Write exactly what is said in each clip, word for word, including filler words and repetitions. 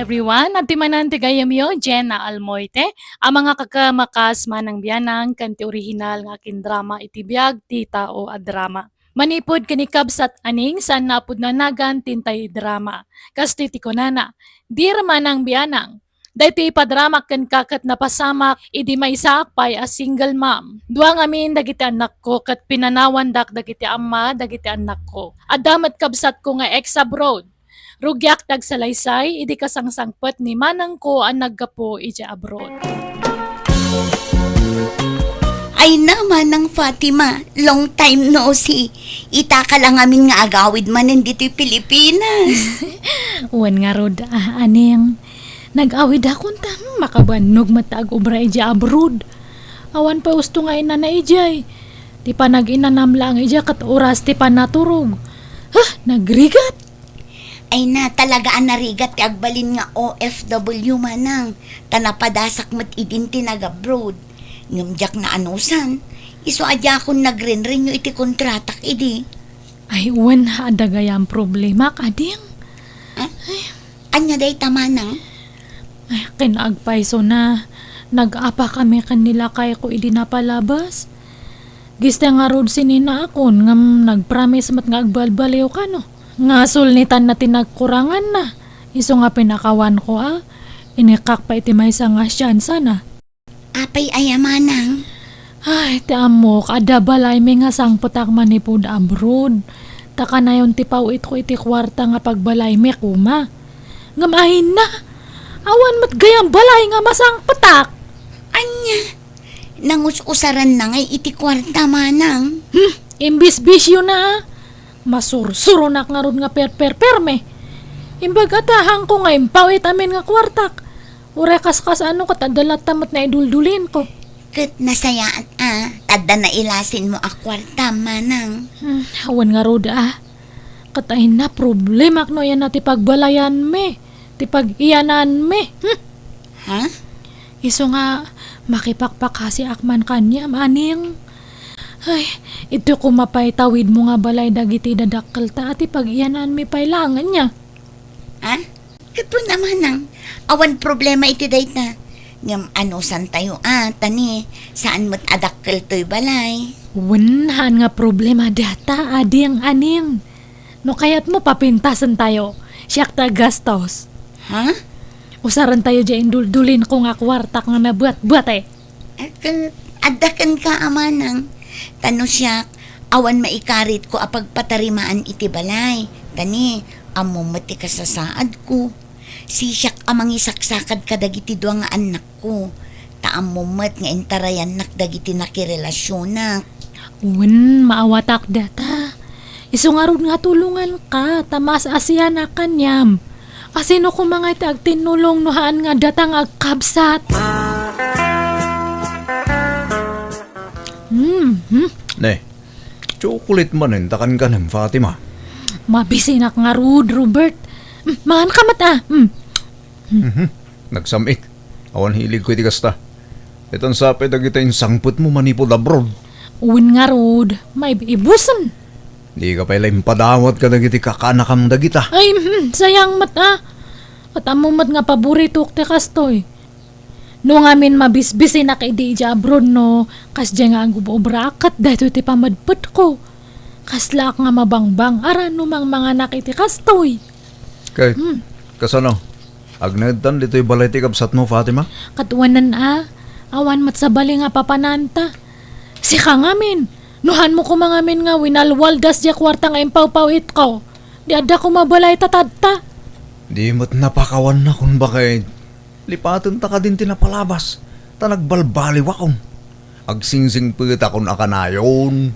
Everyone, adtoy manen ti gayyemyo, Jenna Almoite, a mangikakamakas manang bianang ken ti orihinal nga akindrama iti biag ti tao a drama. Manipud ken ni Kabsat Aning, saanna a pudno a nagan ti intay drama. Kastoy ti kunana, "Dear manang bianang, daytoy ipadramak kenka ket napasamak idi maysaak pay a single mom. Dua ngamin dagiti annakko ket pinanawandak dagiti amma dagiti annakko. Adda met kabsatko nga ex-abroad. Rugiak ti agsalaysay idi kasangsangpet ni manangko a naggapu idiay abroad." Ay na, Manang Fatima, long time no see. Itaka la ngamin nga agawid manen ditoy Pilipinas. Wen ngarud, ah, Aning. Nag-awidakon ta, hmm, makabannog met ta ag-obra idiay abroad. Awan pay usto nga inana idiay. Ti panag-inanam laeng idiay ket oras ti panaturog. Huh, nagrigat! Ay na, talaga a narigat ti agbalin nga O F W, manang, ta napadasak met idin ti nag-abroad. Ngem diak naanusan, isu a diakon nagrenrenew iti kontratak idi. Ay, wen, adda gayam problemak, Ading. Ah? Ania dayta, manang? Ay, kinaagpayso na. Nag-apa kami ken ni lakayko idi napalabas. Giste ngarud sininaakon ngem nagpromise met nga agbalbaliw kano. Nga sulnitanna ti nagkuranganna. Isu nga pinakawanko a, inikak pay iti maysa nga siansa na. Apay aya, manang? Ay, ti ammok, adda balaymi nga sangpetak manipud abroad. Ta kanayon ti paw-itko iti kuarta nga pagbalaymi koma. Ngem ay na, awan met gayam balay nga masangpetak. Ania? Nangus-usaranna ngay iti kuarta, manang? Hmm, imbisbisyo na, ah. Masursuronak ngarud nga perperperme. Imbag a tahangko nga impaw-it amin nga kuartak. Uray kaskas-ano ket adda latta met naiduldulinko. Ket nasayaat a, ta adda nailasinmo a kuarta, manang. Hmm, awan ngarud, ah. Ket ay na, problemak no aya na ti pagbalayanmi, ti pag-iyananmi. Hmm? Ha? Isu nga, makipakpakasiak man kaniam, Aning. Ay, iti koma pay tawidmo nga balay dagiti dadakkelta a ti pag-iyananmi pay laeng ania. Ha? Ket wen a, manang, awan problema iti dayta. Ngem anusantayo a, ta ni, saan met a dakkel toy balay. Wen, haan nga problema data, Ading, Aning. No kayatmo, papintasentayo. Siak ti aggastos. Ha? Usarentayo diay induldulin ko nga kuartak nga nabuatbuat, eh. Ket adda kenka a manang. Ta no siak, awan maikaritko a pagpatarimaan iti balay. Ta ni, ammom met ti kasasaadko. Sisiak a mangisaksakad kadagiti dua nga annakko. Ta ammom met nga intarayannak dagiti nakirelasionak. Wen, maawatak data. Isu ngarud nga tulonganka, ta maas-asianak kaniam. Asino koma nga ti agtinnulong no haan nga data nga agkabsat? Hmm, hmm. Ne, chocolate manen ta kankanem, Fatima. Mabisinak ngarud, Robert. Hmm, mangan ka met, ah. Hmm. Mhm. Nagsam-it. Awan hiligko iti kasta. Ket ania pay dagita insangpetmo manipud abroad? Wen ngarud, maibusen. Dika pay la impadawat kadagiti kakanakam dagita. Ay, hmm, sayang met, ah. Ket ammom met nga paboritok ti kastoy. No ngamin mabisbisinak idi idiay abroad no, kasdiay nga agub-obraak ket daytoy ti pamedpedko. Kaslaak nga mabangbang-ara no mangmanganak iti kastoy. Ket, hmm, kasano? Agnaedtan ditoy balay ti kabsatmo, Fatima? Ket wen a, awan met sabali nga papananta. Sika ngamin, no haanmo koma ngamin nga winalwaldas diay kuarta nga impawpaw-itko, di adda koma balay ta tatta. Di met napakawannakon baket. Lipatenta kadin ti napalabas, ta nagbalbaliwakon. Agsingsingpetakon a kanayon.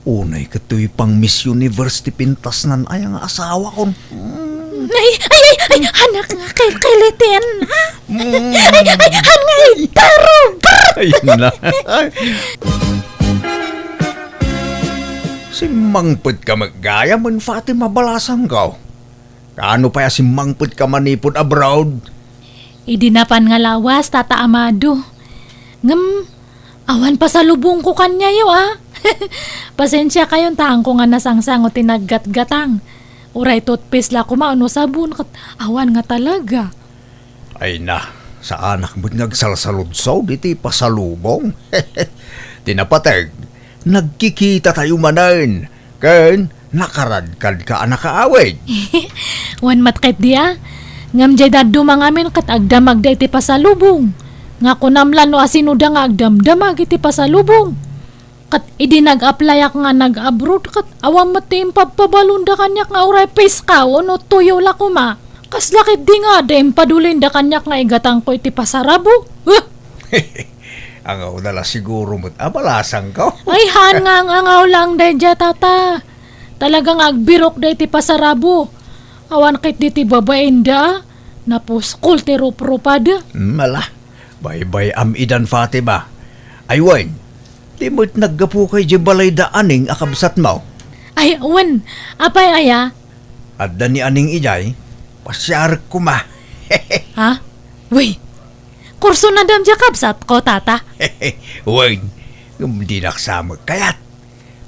Unay ket toy pang Miss Universe ti pintasnan aya nga asawakon. Ay, ay, ay, ay, anak nga kelkelitin, ha? Mm. Ay, ay, anak nga itaro, brr! Ay, na. Ay. Simmangpetka met gayam, Fatima, balasangko. Kaano pay a simmangpetka manipud abroad? Idi napan nga lawas, Tata Amado. Ngem, awan pasalubongko kaniayo, a. Pasensiakayon ta haanko nga nasangsango ti naggatgatang. Uray toothpaste la koma no sabon ket awan nga talaga. Ay na, saanak met nga agsalsaludsod iti pasalubong. Ti napateg, nagkikitatayo manen, ken nakaradkadka a nakaawid. Wen met ketdi a. Ngem diay dadduma ngamin ket agdamagda iti pasalubong. Nga kunam la no asinoda nga agdamdamag iti pasalubong. Ket idi nag-applyak nga nag-abroad, ket awan met ti impabpabalonda kaniak nga uray piskaw no tuyo la koma. Kasla ketdi nga adda impadulinda kaniak nga igatangko iti pasarabo. Huh! Angawda la siguro met a balasangko. Ay, haan nga ang-angaw lang daydiay, tata. Talaga nga agbirokda iti pasarabo. Awan ketdi ti babainda, napuskol ti ruprupad. Hmm, ala, baybay-am idan, Fatima. Ay, wen, di met naggapuka idiay balayda Aning a kabsatmo? Ay, wen, apay aya? Adda ni Aning idiay, pasiarek koma. Ha? Wey, kursunadam diay kabsatko, tata? Wen, ngem dinak sa met kayat.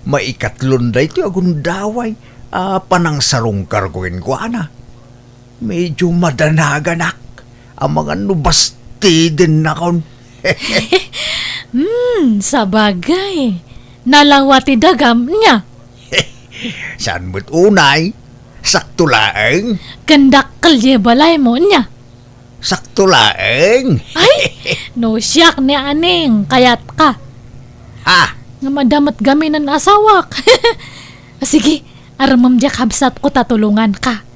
Maikatlon daytoy a gundaway a panangsarungkarko kenkuana. Medyo madanaganak. Amangan no bastidennakon. Hmm, sabagay. Nalawa ti dagam nia. Saan met unay? Sakto laeng. Ken dakkel diay balaymo nia. Sakto laeng. Ay, no siak ni Aning, kayatka. Ha? Nga madamot gaminen asawak. Sige, armem diay kabsatko ta tulonganka.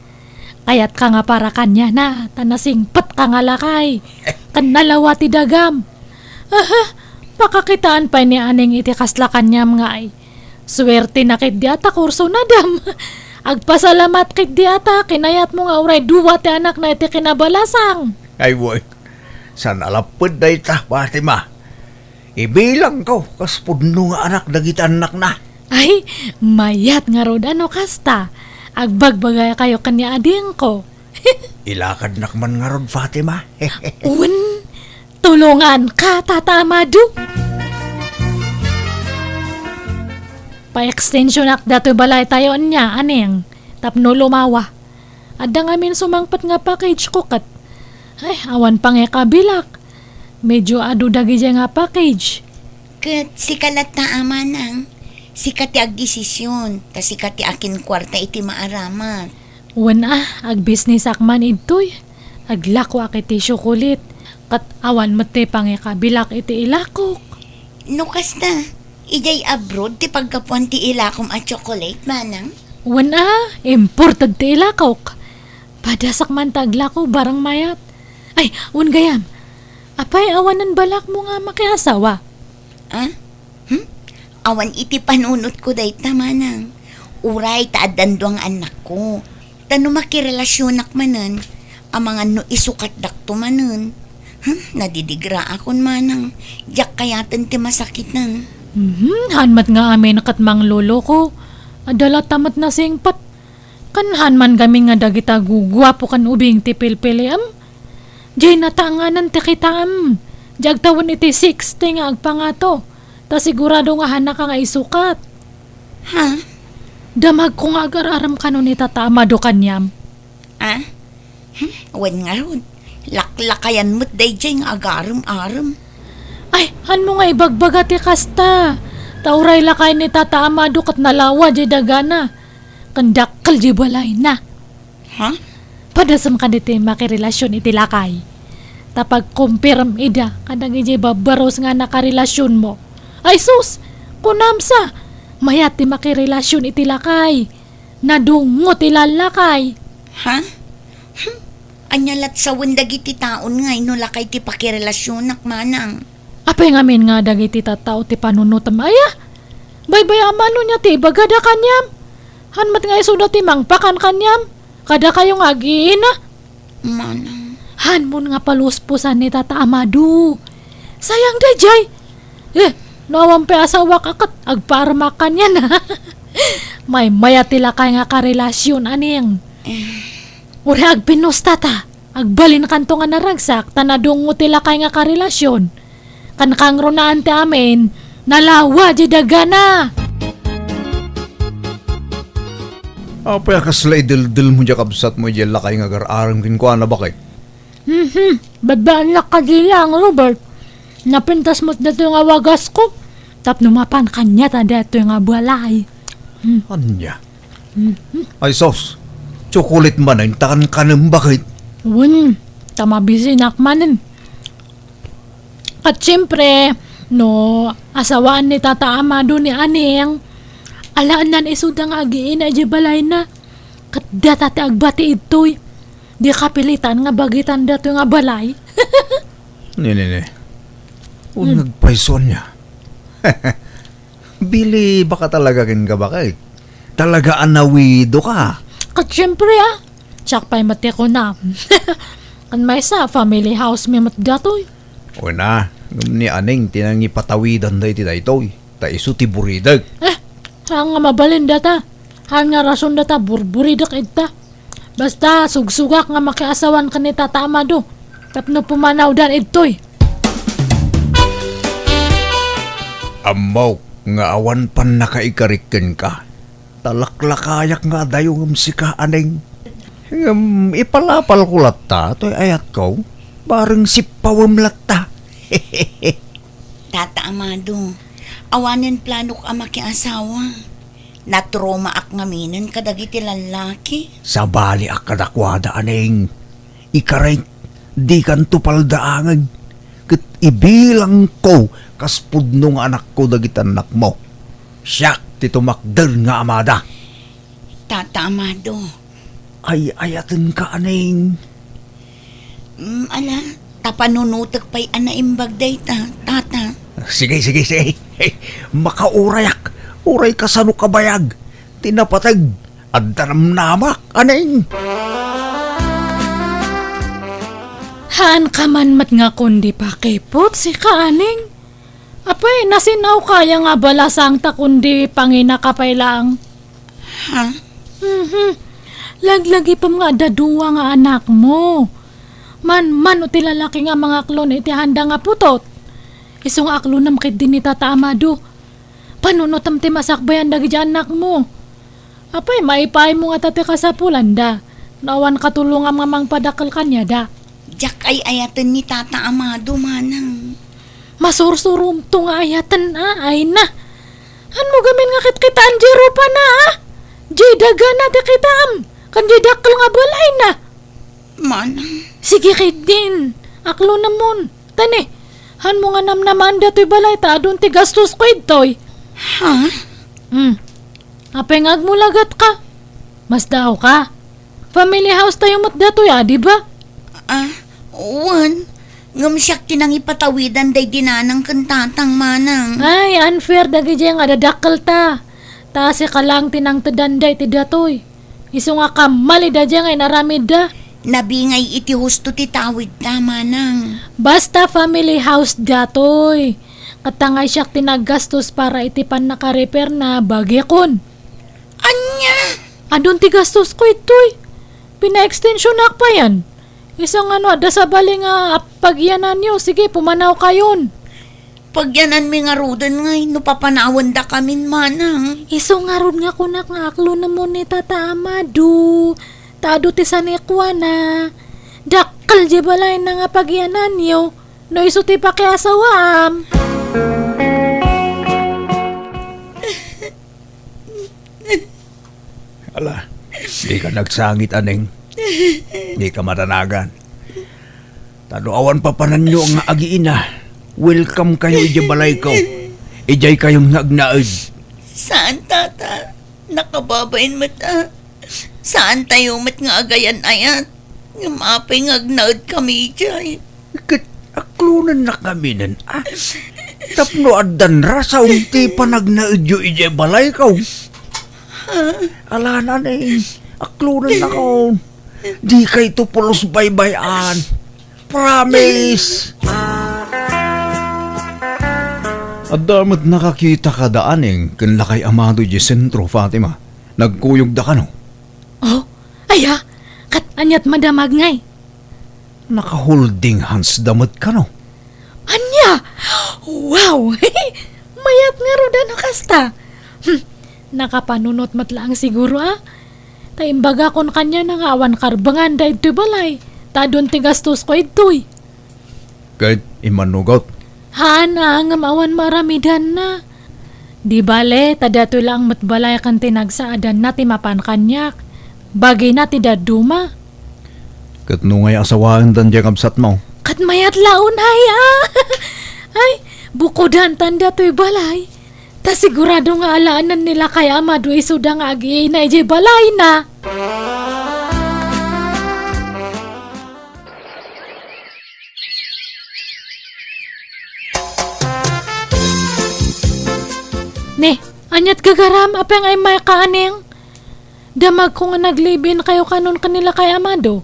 Kayatka nga para kaniana, ta nasingpetka nga lakay. Ken nalawa ti dagam. Aha, pakakitaan pay ni Aning iti kasla kaniam nga ay. Suertena ketdi a ta kursunadam. Agpasalamat ketdi a ta kinayatmo nga uray dua ti anakna iti kinabalasang. Ay, wen. Saan a lapped dayta, Fatima. Ibilangko kas pudno nga anak dagiti annakna. Ay, mayat ngarud a no kasta. Agbagbagakayo ken ni Adingko. Ilakadnak man ngarud, Fatima. Wen, tulonganka, Tata Amado. Pa-extensionak datoy balaytayo nia, Aning, tapno lumawa. Adda ngamin sumangpet nga package ko ket, ay, awan pangikabilak. Medyo adu dagidiay nga package. Ket sika latta a manang, sika ti agdesision, ta sika ti akinkuarta iti maaramat. Wen a, agbisnisak man idtoy. Aglakoak iti tsiokolit, ket awan met ti pangikabilak iti ilakok. No kasta, idiay abroad ti paggapuan ti ilakom a tsiokolit, manang? Wen a, imported ti ilakok. Padasak man ta aglako, barang mayat. Ay, wen gayam, apay awanen balakmo nga makiasawa? Ah? Hmm? Awan iti panunotko dayta, manang. Uray ta addan dua nga annakko. Ta no makirelasionak manen, amangan no isukatdakto manen. Hmm? Nadidigraakon, manang. Diak kayaten ti masakiten. Mhm, haan met nga amin ket mangloloko. Adda latta met nasingpet. Ken haan man gamin nga dagita guguapo ken ubing ti pilpiliam. Diay natanganan ti kitaem. Diay agtawen iti sixty nga agpangato. Ta sigurado nga haanka nga isukat. Ha? Damagko nga agar-arem kano ni Tata Amado kaniam. Ah? Hmm? Wen ngarud. Laklakayan met daydiay nga agarem-arem. Ay, hanmo nga ibagbaga ti kasta. Ta uray lakay ni Tata Amado ket nalawa diay dagana. Ken dakkel diay balayna. Ha? Padasem kadagiti makirelasion iti lakay. Ta pagkumpirem ida kadagiti babbarus nga nakarelasionmo. Ay sus! Kunam sa, mayat ti makirelasion iti lakay. Nadungngo ti lallakay. Ha? Hmm? Ania lat sawen dagiti taon ngay no lakay ti pakirelasionak, manang? Apay ngamin nga dagiti tattao ti panunotem aya? Baybay-am no nia ti ibagada kaniam? Haan met nga isuda ti mangpakan kaniam? Kadakayo nga ag-iina? Manang. Hanmon nga paluspusan ni Tata Amado. Sayang daydiay. Eh, no awan pay asawak a ket agpaarmak kaniana. Maymayat ti lakay nga karelasion, Aning. Eh. Uray agpinnusta ta. Agbalinkanto nga naragsak ta nadungngo ti lakay nga karelasion. Ken kangrunaan ti amin, nalawa diay dagana. Apay a kasla ideldelmo diay kabsatmo idiay lakay nga agar-arem kenkuana, baket? Mhm. Babaennak kadi laeng, Robert. Napintas met datoy nga wagasko tapno mapan kaniata daytoy nga balay. Hmm. Ania? Mhm. Ay sus, tsokolit manen ta kankanem, baket? Wen, ta mabisinak manen. Ket siempre, no asawaan ni Tata Amado ni Aneng, alaennan isuda nga agiina idiay balayna. Ket data ti agbati idtoy. Di kapilitan nga bagitan datoy nga balay. Ne, ne, ne. Hmm. Uneg pay, Sonia. Bili, baka talaga kenka, baket? Talaga a nawidoka. Ket siempre, a. Siak pay met ti kunam. Kan maysa, family house mi met datoy. Wen a, ngem ni Aneng ti nangipatawidan daytoy, ta isu ti buridek. Eh, haan nga mabalin data. Haan nga rason data, burburidek ita. Basta, sugsugak nga makiasawan ken ni Tata Amado tapno pumanawdan idtoy. Ammok nga awan pannakaikarik kenka. Ta laklakayak nga adayo ngem sika, Aneng. Ngem ipalapalko latta toy ayatko, bareng sippawem latta. Tata Amado, awanen planok a makiasawa. Natromaak ngaminen kadagiti lallaki. Sabaliak kadakuada, Aneng. Ikarik, dikanto paldaangen, ket ibilangko kas pudno nga anakko dagiti annakmo. Siak ti tumakder nga amada. Tata Amado. Ay-ayatenka, Aneng. Mm, ala, ta panunotek pay a naimbag dayta, Tata. Sige, sige, sige. Hey, makaurayak. Uray kasano kabayag ti napateg. Adda namnamak, Aneng. Haanka man met nga kundi pakiput, sika, Aneng. Apay, nasin-awka aya nga abala, saan ta kundi panginaka pay laeng. Ha? Mhm. Laglagipem nga adda dua nga anakmo. Manmano ti lalaki nga mangaklon iti haanda nga putot. Isu nga aklonem ketdi ni Tata Amado. Panunotem ti masakbayan dagiti annakmo. Apay, maipaaymo ngata ti kasapulanda no awan katulongam nga mangpadakkel kaniada? Diak ay-ayaten ni Tata Amado, manang. Masursuromto nga ayaten, a, ay na. Hanmo gamin nga kitkitaan diay rupana, a? Diay dagana ti kitaem, ken diay dakkel nga balayna. Manang. Sige ketdin, aklonemon. Tani, hanmo nga namnamaan datoy balay ta adun ti gastosko idtoy. Ha? Hmm. Apay nga agmulagat ka? Masdaawka? Family house tayo met datoy, a, di ba? Ah, wen. Ngem siak ti nangipatawidan daydi nanang ken tatang, manang. Ay, unfair dagiti nga adadakkelta. Ta sika laeng ti nangtedan daydi datoy. Isu nga kammalida diay nga inaramidda. Nabingay iti husto ti tawidta, manang. Basta family house datoy. Ket ta nga siak ti naggastos para iti pannaka-repairna, bagikon. Ania? Adun ti gastosko itoy. Pinaekstensionak payen. Isu nga no adda sabali nga ap-, pagyananyo, sige, pumanawkayon. Pagyananmi ngaruden ngay no papanawendakamin, manang. Isu ngarud nga kunak nga aklonemon ni Tata Amado. Ta adu ti sanikuana. Dakkel diay balayna nga pagyananyo no isu ti pakiasawaam. Ala, dika nagsangit, Aneng. Dika madanagan. Ta no awan papananyo nga agiina, welcome kayo idiay balayko. Idiay kayon nga agnaed. Saan, Tata? Nakababain met a. Saan tayo met nga agayan-ayat? Ngem apay nga agnaedkami idiay? Ket aklonennak ngaminen a. Tapno addan rason ti panagnaedyo idiay balayko. Ha? Ala, Aneng, aklonennakon. Dikayto pulos baybay-an. Promise! Adda met nakakita kada Aneng ken Lakay Amado idiay sentro, Fatima. Nagkuyogda kano? Oh, aya? Ket aniat madamag ngay? Naka-holding hands da met kano? Ania? Wow! Mayat ngarud a no kasta. Hmm, nakapanunot met laeng siguro, a? Ta imbagakon kaniana nga awan karbengan daytoy balay, ta adun ti gastosko idtoy. Ket immanugot? Haan a, ngem awan maaramidanna. Di bale, ta daytoy laeng met balay ken ti nagsaadanna ti mapan kaniak. Bagina ti dadduma. Ket no ngay asawaendan diay kabsatmo? Ket mayat la unay a. Ay, bukodantan daytoy balay. Ta sigurado nga alaenen ni lakay Amado isuda nga agiina idiay balayna. Ne, aniat gagaram, apay nga immayka, Aneng? Damagko nga nag-live-in kayo kanon ken ni lakay Amado.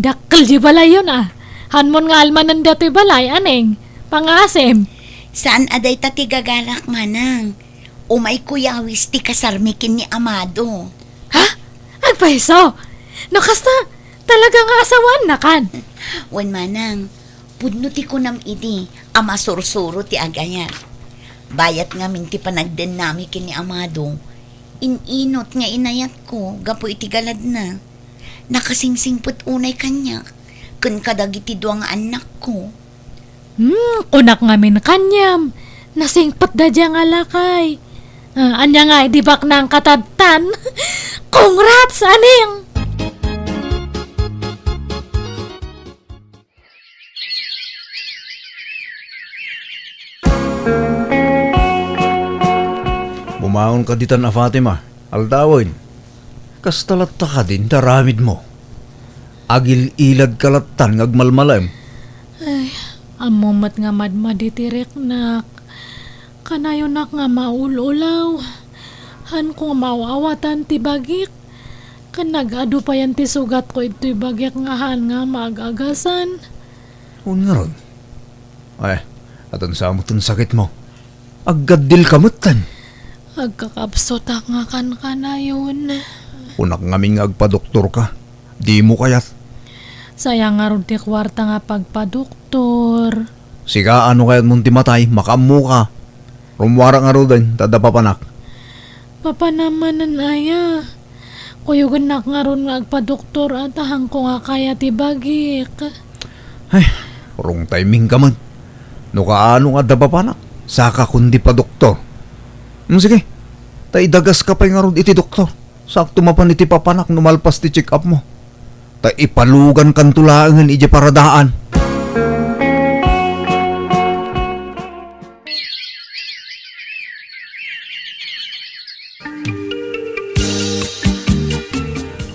Dakkel di balayyon a. Hanmon nga almanen datoy balay, Aneng. Pangasem. Saan a dayta ti gagarak, Manang. Umayko yawis ti kasarmi ken ni Amado. Ha? Agpayso? No kasta, talaga nga asawaannakan? Wen, Manang, pudno ti kunam idi a masursuro ti agayat. Bayat ngamin ti panagdennami ken ni Amado, in-inot nga inayatko gapu iti galadna. Nakasingsingpet unay kaniak ken kadagiti dua nga annakko. Hmm, kunak ngamin kaniam, nasingpet daydiay nga lakay. Ah, ania nga, di baknang katadtan? Congrats, Aneng! Bumangonka ditan a Fatima, aldawen. Kasta latta kadin ti aramidmo. Agil-iladka lattan nga agmalmalem. Ay, ammom met nga madmadi ti riknak. Kanayonak nga maul-ulaw. Haanko nga maaw-awatan ti bagik. Ken nag-adu payen ti sugatko idtoy bagik nga haan nga maag-agasan. Wen ngarud? Ay, adansa met ti sakitmo. Aggaddilka metten. Agkakabsotak nga kankanayon. Kunak ngamin nga agpadoktorka. Dimo kayat? Sayang ngarud ti kuarta nga pagpadoktor. Sika, no kayatmon ti matay, makaammoka. Rummuarak ngaruden, ta adda papanak. Papanam manen aya? Kuyogennak ngarud nga agpadoktor a ta haanko nga kaya ti bagik. Ay, wrong timingka met. No kaano nga adda papanak, sakakon ti padoktor. Hmm, sige. Ta idagaska pay ngarud iti doktor. Sakto mapan iti papanak no malpas ti check-upmo. Ta ipalugankanto laengen idiay paradaan.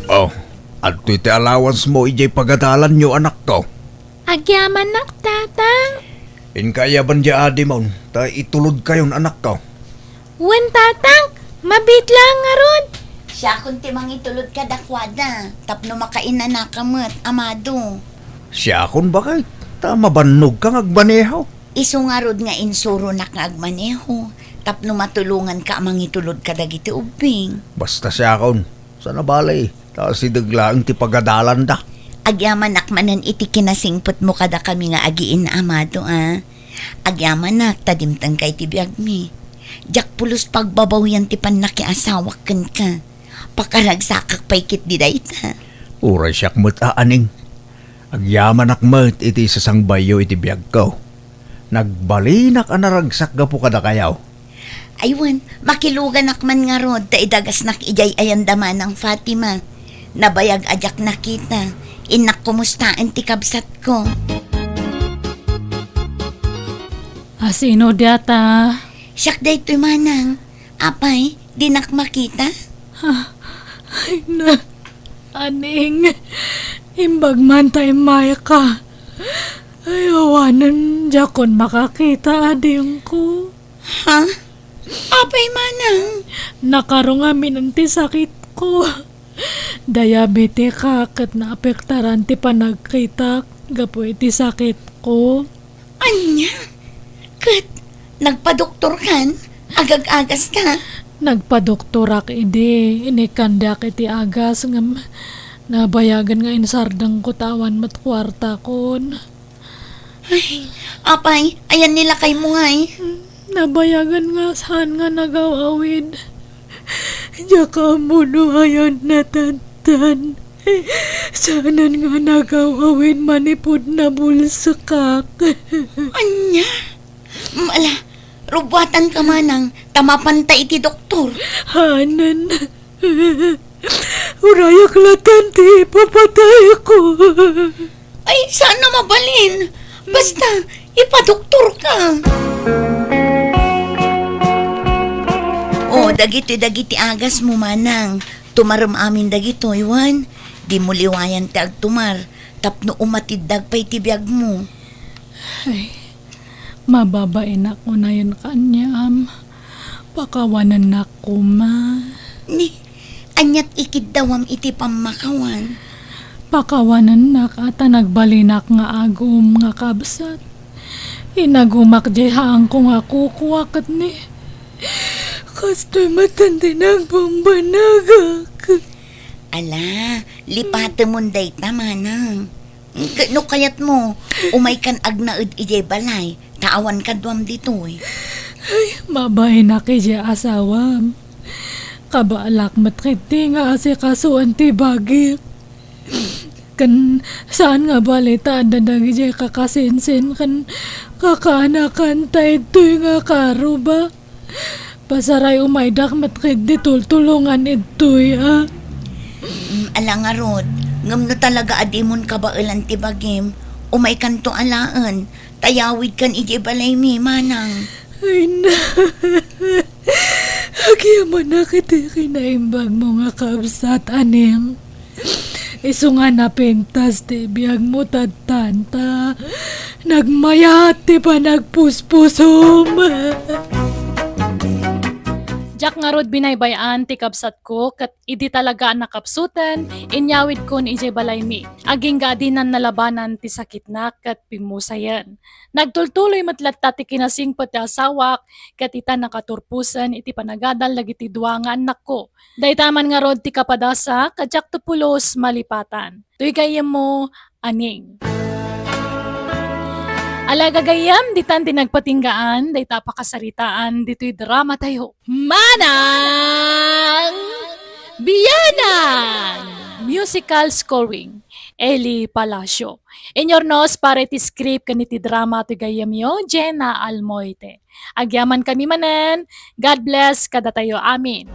Oh, adtoy ti allowancemo idiay pagadalanyo, anakko. Agyamanak, Tatang. Inka ayaban diay adimon, ta itulodkayon, anakko. Wen, Tatang, mabiit laeng ngarud. Siakon ti mangitulod kadakuada, tapno makainanaka met, Amado. Siakon, baket, ta mabannogka nga agmaneho. Isu ngarud nga insuronak nga agmaneho, tapno matulonganka a mangitulod kadagiti ubbing. Basta siakon, sana bale, ta asideg laeng ti pagadalanda. Agyamanak manen iti kinasingpetmo kadakami nga agiinna, Amado, a. Agyamanak ta dimtengka iti biagmi. Diak pulos pagbabawian ti pannakiasawak kenka. Pakaragsakak pay ketdi dayta. Uray siak met a, Aneng. Agyamanak met iti sasangbayyo iti biagko. Nagbalinak a naragsak gapu kadakayo. Ay wen, makiluganak man ngarud ta idagasnak idiay ayanda Manang Fatima. Nabayag a diak nakita. Innak kumustaen ti kabsatko. A, sino dayta? Siak daytoy, Manang. Apay, dinak makita? Ay na, Aneng. Imbag man ta immayka. Ay, awanen, diakon makakita, adingko. Ha? Apay, Manang? Nakarong amin ti sakitko. Diabetika ket naapektaran ti panagkitak gapu iti sakitko. Ania? Ket nagpadoktorkan? Agag-agaska? Nagpadoktorak idi, inikkandiak iti agas ngem nabayagen nga insardengko ta awan met kuartakon. Ay, apay, ayan ni lakaymo ngay? Nabayagen nga saan nga nagaw-awid. Diak ammo no hayan natantan. Saanen nga nagaw-awid manipud nabulsekak. Ania? Mm, ala, rubuatanka manang, ta mapanta iti doktor. Hanen. Urayak latan ti ipapatayko. Ay, saan a mabalin. Basta, ipadoktorka. O, dagitoy dagiti agasmo, manang. Tumarem amin dagitoy, wen? Dimo liwayan ti agtumar, tapno umatiddag pay ti biagmo. Ay, mababainak unayen kaniam. Pakawanennak koma. Ni, aniat ikiddawam iti pammakawan? Pakawanennak a ta nagbalinak nga agum nga kabsat. Inagumak diay haanko nga kukua ket ni, kastoy met ti nagbambanagak. Ala, lipatemon dayta, manang. Ket no kayatmo, umaykan agnaed idiay balay, ta awan kaduam ditoy. Ay, mabainak idiay asawam. Kabaalak met ketdi nga asikasoen ti bagik. Ken saan nga bali ta adda dagidiay kakasinsin ken kakaanakan ta idtoy nga karuba. Pasaray umaydak met ketdi tultulongan idtoy, a? Mm, ala ngarud, ngem no talaga a dimon kabaelan ti bagim, umaykanto alaen, ta yawidkan idiay balaymi, manang. Ay na, agyamanak iti kinaimbagmo nga kabsat, Aning. Isu nga napintas ti biagmo tattanta, nagmayat ti panagpuspusom. Diak ngarud binaybay-an ti kabsatko, ket idi talaga a nakapsuten, inyawidkon idiay balaymi. Agingga a dinan nalabanan ti sakitna ket pimmusayen. Nagtultuloy met latta ti kinasingpet ti asawak, ket ita nakaturposen iti panagadal dagiti dua nga annakko. Dayta man ngarud ti kapadasak, a diakto pulos malipatan. Toy gayyemmo, Aning. Ala gagayyem, ditan ti nagpatinggaan, dayta a pakasaritaan, ditoy dramatayo. Manang Bianang! Musical scoring, Eli Palacio. Inyurnos para iti script ken iti drama ti gayyemyo, Jenna Almoite. Agyamankami manen. God bless kadatayo amin.